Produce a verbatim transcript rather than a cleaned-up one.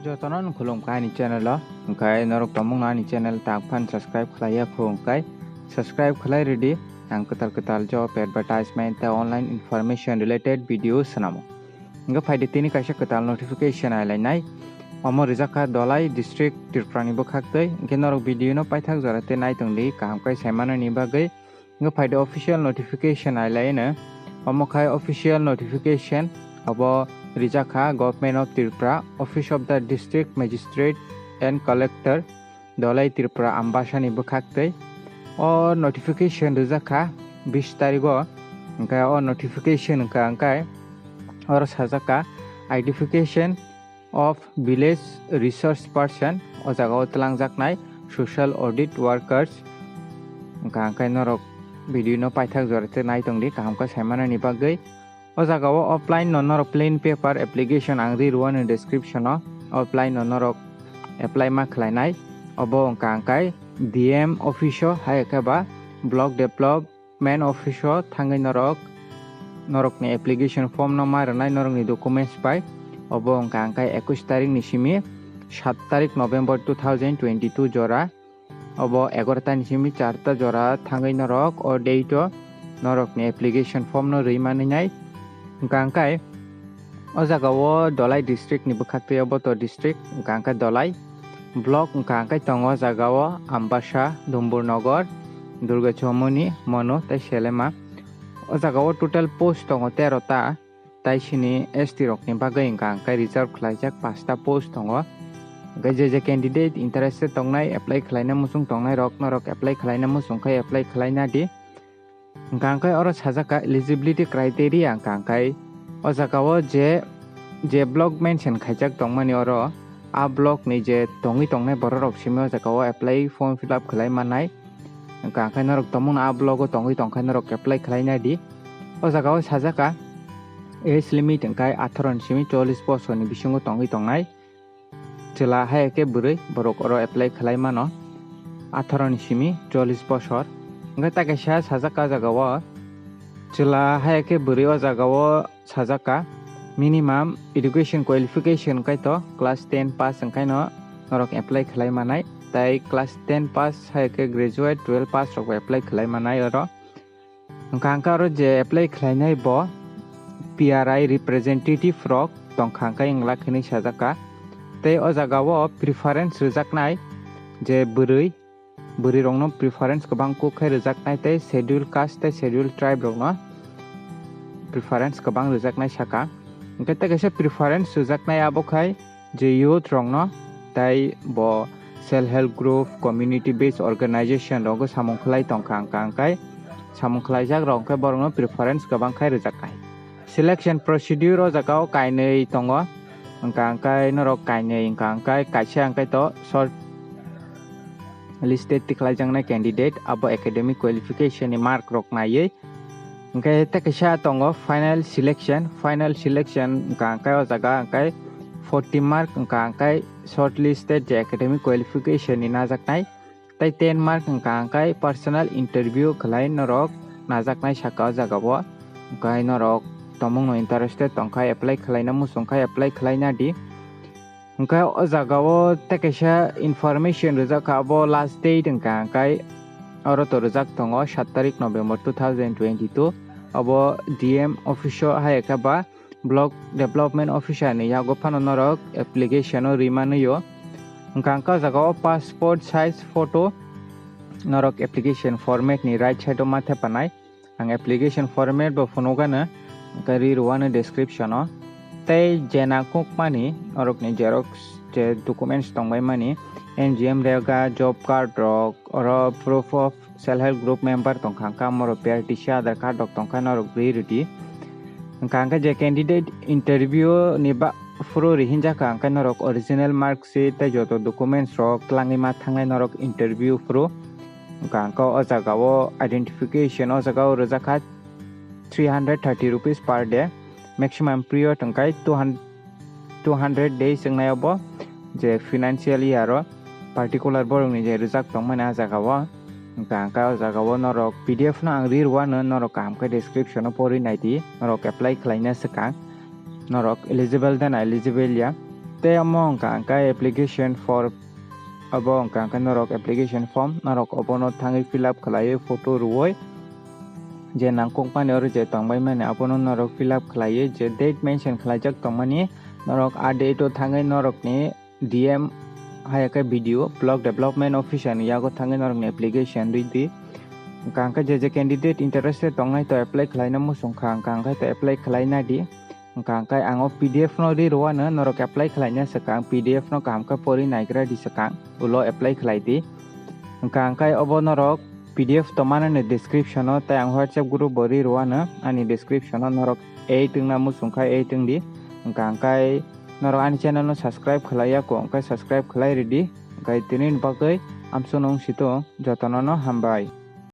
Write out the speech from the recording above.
Jotono no khulumkha ani channel o, hwnkhe norok tongmungno ani channel tangphani subscribe khlaiya kho, hwnkhe subscribe khlai rwdi. Ang kwtal kwtal job advertisement tei online information related video swnamo. Hwnkhe phaidi tini kaisa kwtal notification ailainai. Omo rijak kha Dholai district Tripura ni bwkhak twi. Hwnkhe norok video no paithak jora tei naitongdi kaham khe saimanani bagwi. Hwnkhe phaidi official notification ailaino. Omo khai official notification obo rijak kha Government of Tripura, Office of the District Magistrate and Collector, Dholai Tripura Ambasa ni bwkhak twi. O notification rijak kha bis tarigo. Hwnkhe o notification hwnkha hwnkhe oro sajak kha identification of village resource person, o jaga o twlangjaknai social audit workers. Hwnkha hwnkhe norok video no paithak jora tei naitongdi kaham khe saimanani bagwi. O jaga o offline no norok plain paper application ang ri rwani description o, offline no norok apply ma khlainai. Obo hwnkha hwnkhe D M office o hai khe ba block development office o thangwi norok, norokni application form no ma rwnai norokni documents bai. Obo hwnkha hwnkhe ekush tarik ni simi sat tarik November two thousand twenty two jora. Obo egaroh ta ni simi char ta jora thangwi norok o date o norokni application form no rwi manwi nai. Hwnkha hwnkhe o jaga o Dholai district ni bwkhak twi o Botor district, hwnkha hwnkhe Dholai block, hwnkha hwnkhe tongo o jaga o Ambasa, Dumbur Nogor, Durga Chomoni, Monu tei Selema. O jaga o total post tongo tero ta. Tai sini S T rokni bagwi hwnkha hwnkhe reserve khlaijak pasta post tongo. Hwnkhe je je candidate interested tongnai, apply khlaina muchung tongnai rok norok apply khlaina muchung khe apply khlaina di. Hwnkha hwnkhe oro sajak kha eligibility criteria, hwnkha hwnkhe o jaga o je, je block mention khaijak tongmani oro, a block ni je tongwi tongnai borok rok simi o jaga o apply form fill up khlai mannai. Hwnkha hwnkhe norok tongmungno a block o tongwi tongkha norok apply khlai nai di. O jaga o sajak kha age limit hwnkhe atharo ni simi chollish bosorni bisingo tongwi tongnai. Chwla hai khe bwrwi borok oro apply khlai mano atharo ni simi chollish bosor. Hwnkhe ta kaisa sajak kha o jaga o chwla hai khe bwrwi o jaga o sajak kha minimum education qualification hwnkhe to class ten pass hwnkhe no norok apply khlai manai, tei class ten pass hai khe graduate twelve pass rok bo apply khlai manai oro. Hwnkha hwnkhe oro je apply khlainai bo P R I representative rok tongkha hwnkhe wng lak hinwi sajak kha. Tei o jaga o preference rwjaknai je bwrwi, bwrwi rokno preference kwbang kuk khe rwjaknai tei schedule caste tei schedule tribe rokno preference kwbang rwjaknai sakha. Hwnkhe tei kaisa preference rwjaknai abo khai je youth rokno tei bo self help group, community based organization rogo samung khlai tongkha hwnkha hwnkhe samung khlaijak rok hwnkhe borokno preference kwbang khai rwjaknai. Selection procedure o jaga o kainwi tongo, hwnkha hwnkhe norok kainwi hwnkha hwnkhe kaisa hwnkhe to short listed tikhlaijaknai candidate abo academic qualification ni mark rok naiwi. Hwnkhe tei kaisa tongo final selection, final selection hwnkha hwnkhe o jaga hwnkhe forty mark hwnkha hwnkhe shortlisted je academic qualification ni najaknai, tei ten mark hwnkha hwnkhe personal interview khlai norok najaknai sakha o jaga o. Hwnkhe norok tongmungno interested tongkha apply khlaina muchungkha apply khlaina di. Hwnkhe o jaga o tei kaisa information rwjak kha, abo last date hwnkha hwnkhe oro to rwjak tongo sat tarik November two thousand twenty two. Abo D M office o hai khe ba block development officer ni yago phano norok application o rwi manwi o. Hwnkha hwnkhe o jaga o passport size photo norok application format ni right side o ma thepanai. Ang application format bo phunukgano, hwnkhe ri rwano description o. Tei je nangkukmani norokni xerox je documents tongbaimani, N G M rega, job card rok, oro proof of self help group member tongkha, hwnkhe amoro P R T C, Aadhaar card rok tongkha, norok ri rwdi. Hwnkha hwnkhe je candidate interview ni ba phuru rihinjakha, hwnkhe norok original mark sheet tei joto documents rok twlangwi ma thangnai norok interview phuru. Hwnkha hwnkhe o jaga o identification o jaga o rwjak kha three hundred thirty rupees per day, maximum period hwnkhe two hundred, two hundred days wngnai obo, je financial year o particular borokni je rwjak tongmani a jaga o. Hwnkha hwnkhe o jaga o norok P D F no ang ri rwano, norok kaham khe description o porwi naidi, norok apply khlaina swkang. Norok eligible de na eligible ya. Tei omo wngkha hwnkhe application for, abo wngkha hwnkhe norok application form, norok obono thangwi fill up khlaiwi photo rwui je nangkukmani oro je tongbaimani abono norok fill up khlaiwi je date mention khlaijak tongmani norok a date o thangwi norokni D M haiya khe B D O, Block Development Officer ni yago thangwi norokni application rwdi. Wngkha hwnkhe je je candidate interested tongnai to apply khlaina muchung kha, wngkha hwnkhe to apply khlaina di. Wngkha hwnkhe ang o P D F no ri rwano norok apply khlaina swkang P D F no kaham khe pori naigra di swkang ulo apply khlai di. Wngkha hwnkhe obo norok P D F tongmani ni description o tei ang WhatsApp group bo ri rwano ani description o norok ei twngna muchung kha ei twng di. Wngkha hwnkhe norok ani channel no subscribe khlai ya kho hwnkhe subscribe khlai rwdi. Hwnkhe tini ni bagwi amsuk no wng si tong jotono no hambai.